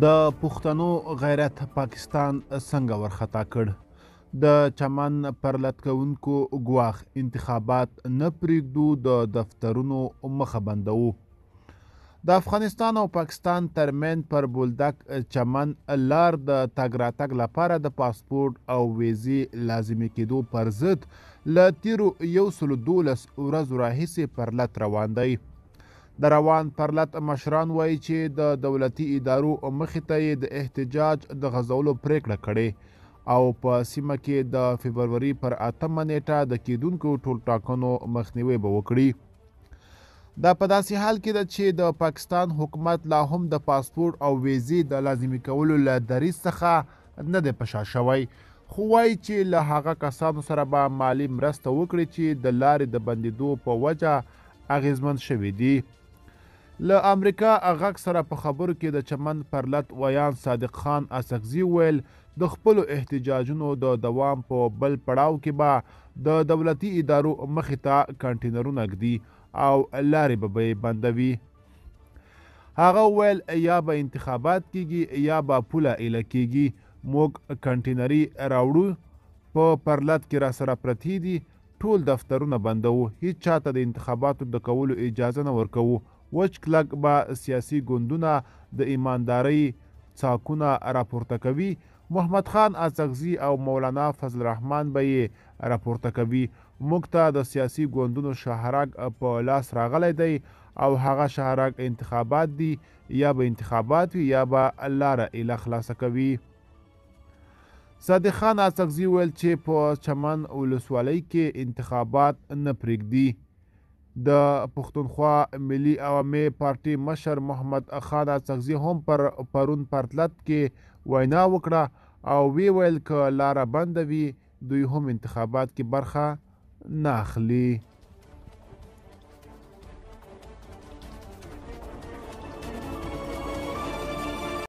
د پښتنو غیرت پاکستان څنګه ورخطا کړ؟ د چمن پرلت کوونکو ګواښ، انتخابات نه پرېږدو، د دفترونو مخه بندوو. د افغانستان او پاکستان ترمنځ پر بولدک چمن لار د تګ راتګ لپاره د پاسپورټ او ویزې لازمي کېدو پر ضد له تېرو 112 ورځو راهیسې پرلت روان دی. د روان پرلت مشران وایي چې د دولتي ادارو مخې ته یې د احتجاج د غځولو پرېکړه کړې او په سیمه کې د فبروري پر 8مه نېټه د کېدونکو ټولټاکنو مخنیوی به وکړي. دا په داسې حال کې ده چې د پاکستان حکومت لا هم د پاسپورټ او ویزې د لازمي کولو له دریځ څخه نه دی په شا شوی، خو وایي چې له هغه کسانو سره به مالي مرسته وکړي چې د لارې د بندېدو په وجه اغېزمن شوي دي. له امریکا غږ سره په خبرو کې د چمن پرلت ویاند صادق خان اڅکزي وویل، د خپلو احتجاجونو د دوام په بل پړاو کې به د دولتي ادارو مخې ته کانټینرونه ږدي او لارې به یې بندوي. هغه وویل، یا به انتخابات کیږي یا به پوله ایله کیږي، موږ کنټینري راوړو، په پرلت کې راسره پرتې دي، ټول دفترونه بندوو، هیڅ چاته د انتخاباتو د کولو اجازه نه ورکوو، وچ کلک به سیاسي ګوندونه د ایماندارۍ څاکونه راپورته کوي، محمد خان اڅکزي او مولانا فضل الرحمن به یې راپورته کوي، موږ ته د سیاسي ګوندونو شاهرګ په لاس راغلی دی او هغه شاهرګ انتخابات دي، یا به انتخابات وي یا به لاره ایله خلاصه کوي. صادق خان اڅکزي وویل چې په چمن ولسوالۍ کې انتخابات نه پرېږدي. د پښتونخوا ملي عوامي پارټي مشر محمد خان اڅکزي هم پر پرون پرتلت کې وینا وکړه او ویې ویل که لاره بنده وي دوی هم انتخابات کې برخه نه اخلي.